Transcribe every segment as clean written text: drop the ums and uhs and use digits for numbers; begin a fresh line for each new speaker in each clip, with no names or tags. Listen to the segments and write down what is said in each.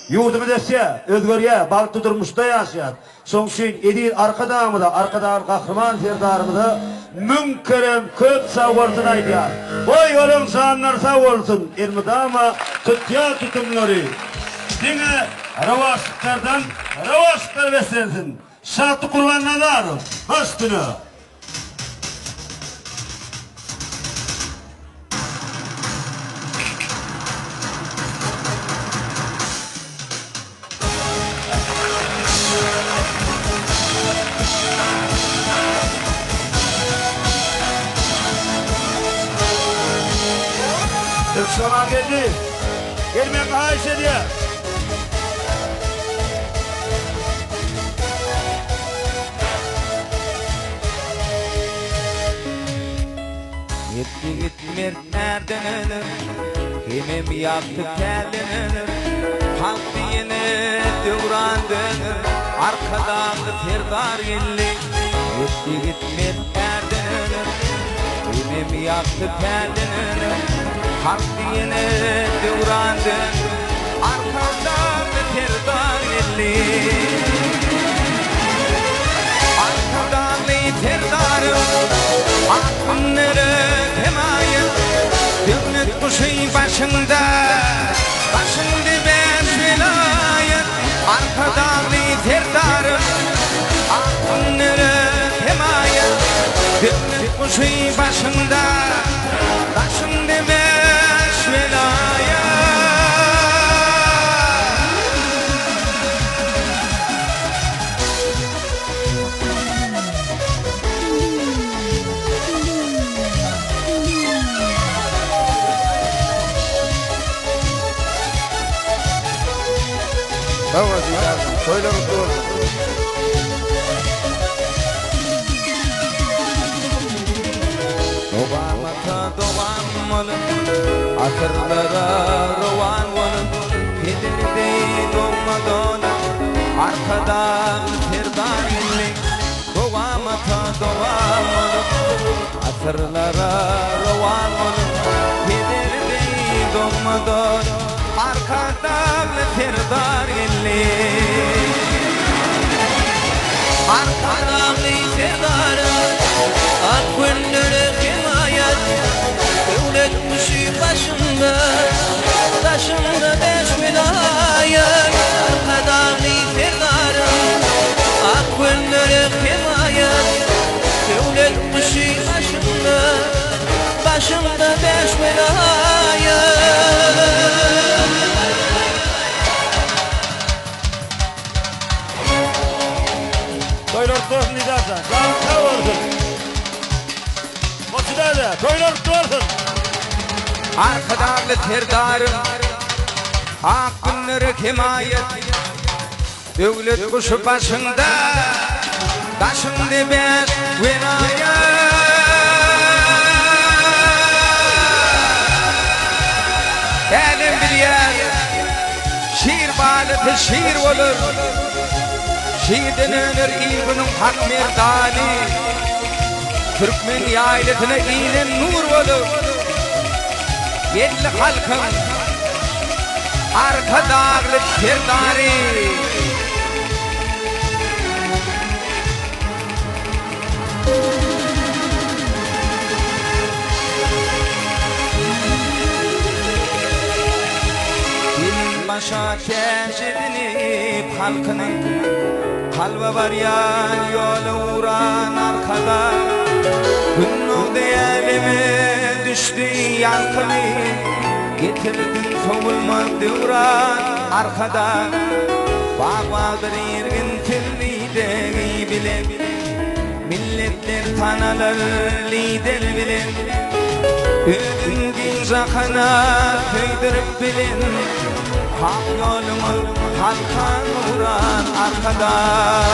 Ýurdumyz ösýär, özgerýär, bagtly durmuşda ýaşaýarys. Şonuň üçin eziz Arkadagymyza, Arkadagly Gahryman Serdarymyza müň kerem köp sagbolsun aýdýarys. Goý, olaň janlary sag bolsun, elmydama tutýan tutumlary diňe rowaçlyklardan rowaçlyklara beslensin! Şatlyk Gurbannazarow, baş üstüne! Türksoňa geldi. Gelmegiňi haýyş edýär.
Mert ýigit mert ärden öner, Hemem ýagty pälden öner. Halk diýene döwran döner, Arkadagly Serdar geldi. Mert ýigit mert ärden öner, Hemem ýagty pälden öner. Halk diýene döwran döner, Arkadagly Serdar geldi. Arkadagly Serdarym, ak günlere hemaýat, Döwlet guşy başyňda, başyňda bäş welaýat. Arkadagly Serdarym, ak günlere hemaýat, Döwlet guşy başyňda, başyňda bäş welaýat.
Sag bol Didarjan, toýlar gutly bolsun.
Dowamata dowam bolup, asyrlara rowan bolup, Peder deý dogma dolup, Arkadagly Serdar geldi. Dowamata dowam bolup, asyrlara rowan bolup, Peder deý dogma dolup, Arkadagly Serdar geldi.
Arkadagly Serdarym, ak günlere hemaýat, Döwlet guşy başymda, daşymda bäş welaýat. Arkadagly Serdarym, ak günlere hemaýat, Döwlet guşy başymda, başymda bäş welaýat.
Toýlar gutly bolsun Didarjan. Janyň sag bolsun. Goçy däde, toýlar gutly bolsun.
Arkadagly Serdarym, ak günlere hemaýat, Döwlet guşy başyňda, daşyňda bäş welaýat. Älem bilýär, Şir balasy şir bolar, Şirden öner il-günüň hak merdany. Türkmen ýaýlasyna inen nur bolup, Geldi halkyň Arkadagly Serdary. Gelin başa täç edinip halkyny, Kalba barýan ýola uran Arkadag. Gün nurdy äleme düşdi ýalkymy, Getirdiň sowulmaz döwran Arkadag. Bag-bagdyr irginsiz idegi bilen, Milletler tanalar Lider bilen. Özüň giň jahana söýdürip bilen, Hak ýoluňa halkan uran Arkadag.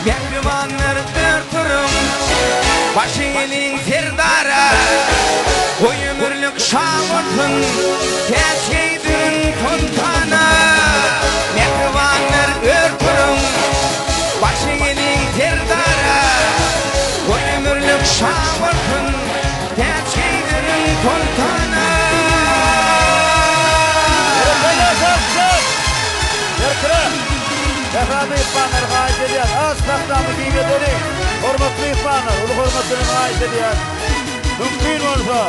Mähribanlar ör turuň, Başy iliň serdara, Goý ömürlik şa bolsun, Täç geýdiriň soltana. Mähribanlar ör turuň, Başy iliň serdara, Goý ömürlik şa. şa bolsun, Täç geýdiriň soltana.
Berekella Şahsyýet! Erkre! Sähra myhmanlary haýyş edýän, az sahnamy giňedeliň! Hormatly myhmanlar, uly hormat bilen haýyş edýän, mümkin bolsa,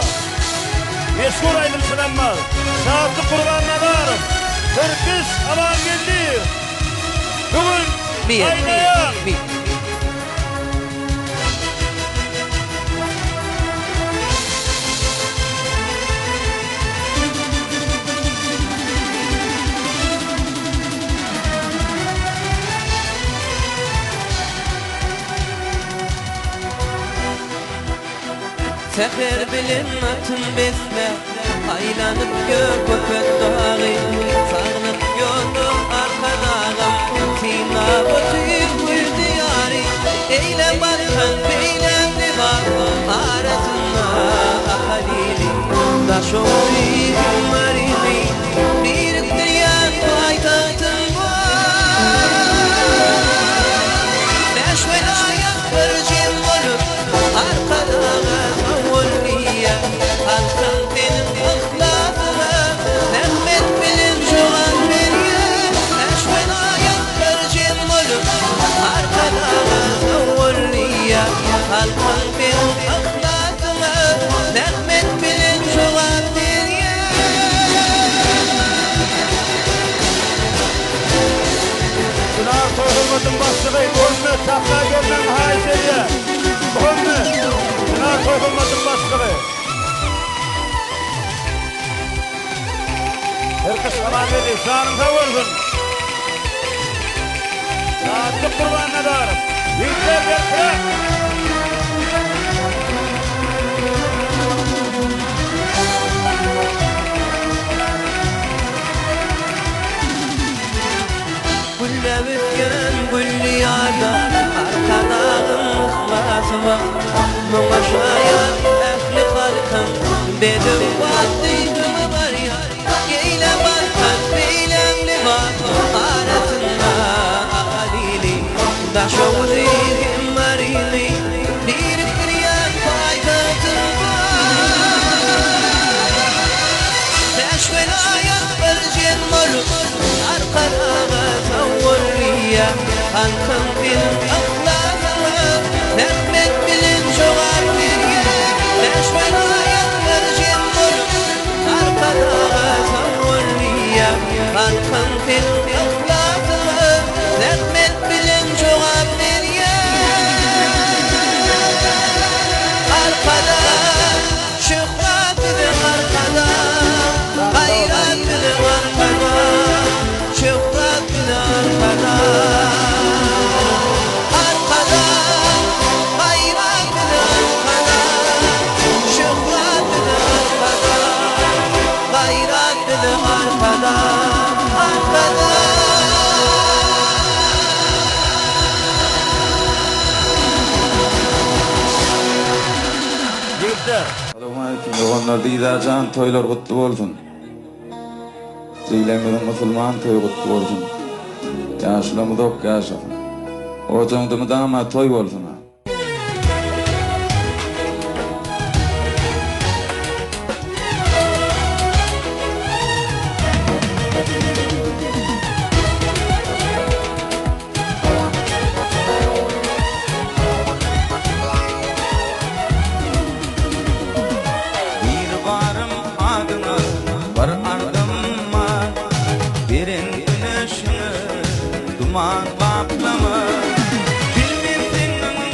meşhur aýdymçylarymyz Şatlyk Gurbannazarow, Tirkiş Amangeldiýew bu gün aýnaýan!
Säher bilen atyn besle, Aýlanyp gör Köpet dagy. Saglyk ýolda Arkadagym, Synlap otyr gül diýary. Eýle Balkan, beýle Lebap, Arasynda Ahalyny, Daşogzy hem Maryny, Birikdirýän paýtagtym bar. Bäş welaýat bir jem bolup, Arkadaga sag bol diýýär. Halkyň seniň yhlasyňa Rehmet bilen jogap berýär. Bäş welaýat bir jem bolup, Arkadaga sag bol diýýär. Halkyň seniň yhlasyňa Rehmet bilen jogap berýär.
Çynar toý hyzmatyň başlygy Muhammet sahna gelmegiňi haýyş edýän. Muhammet, Çynar toý hyzmatyň başlygy. Tirkiş Amangeldi, janyň sag bolsun. Şatlyk Gurbannazarow. Ýigitler berkräk!
Güllep ösýän gülli ýarda Arkadagyň yhlasy bar. Muňa şaýat ähli halkyň Bedew batly öňe barýar. Eýle Balkan, beýle Lebap, Arasynda Ahalyny, Daşoguzy hem Maryny Birikdirýän paýtagtym bar. Bäş welaýat bir jem bolup, Arkadaga sag bol diýýär. Halkyň seniň yhlasyňa Rehmet bilen jogap berýär. Bäş welaýat bir jem bolup, Arkadaga sag bol diýýär. Halkyň seniň yhlasyňa Rehmet bilen jogap berýär. Arkadag, şöhrat bize Arkadag, gaýrat bize Arkadag, şöhrat bize Arkadag. Arkadag, gaýrat bize Arkadag, şöhrat bize Arkadag, gaýrat bize Arkadag, Arkadag.
Ýigitler.
Salowmaleýkim doganlar Didarjan toýlar gutly bolsun. Jigilerimiziň musulman toýy gutly bolsun. Ýaşulam uzak ýaşasyn. Ojagyňda mydama toý bolsun.
Bir barym adyňa bir ardym bar, Beren güneşiňi duman gaplama. Bilmen seniň.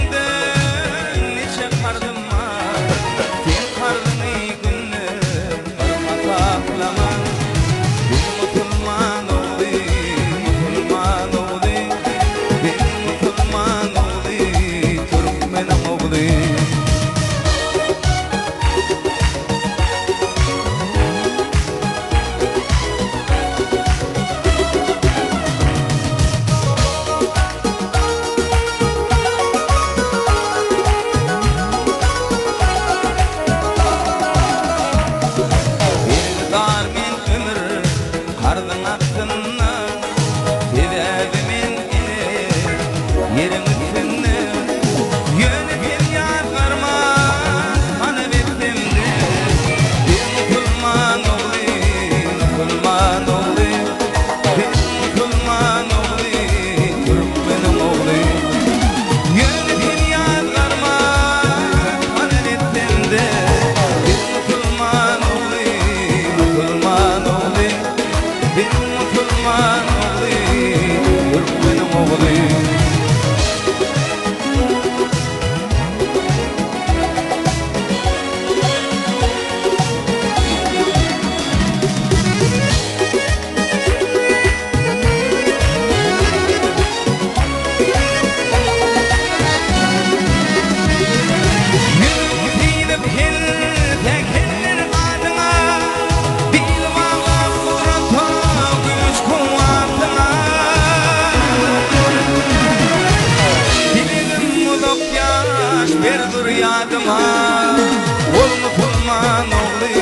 Ol musulman ogly,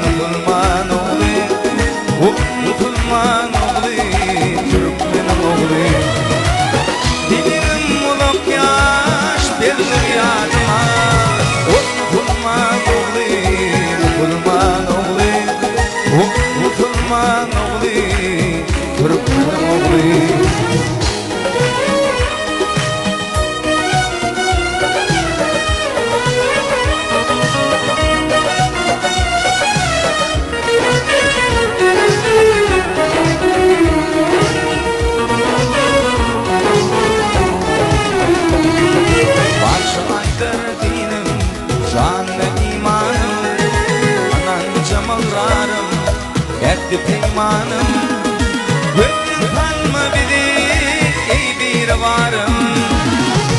musulman ogly, Ol musulman ogly, türkmeniň ogly. Dilerim uzak ýaş berdir ýadyma, Ol musulman ogly, musulman ogly, Ol musulman ogly, türkmeniň ogly. Bagşy aýdar dinim, janly imanym, Ynanjym ygrarym, ähdi-peýmanym. Gözden salma bizi, eý Biribarym,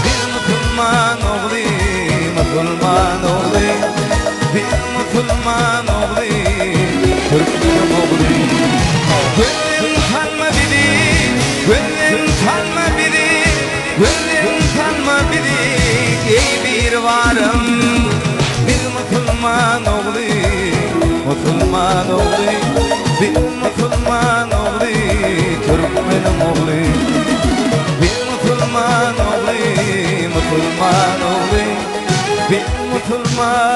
Biz musulman ogly, musulman ogly, Biz musulman ogly, türkmeniň ogly. Gözden salma bizi, gözden salma bizi, Gözden salma bizi, eý Biribarym, Biz musulman ogly, musulman ogly, Biz musulman ogly, türkmeniň ogly. Biz musulman ogly, musulman ogly, Biz musulman.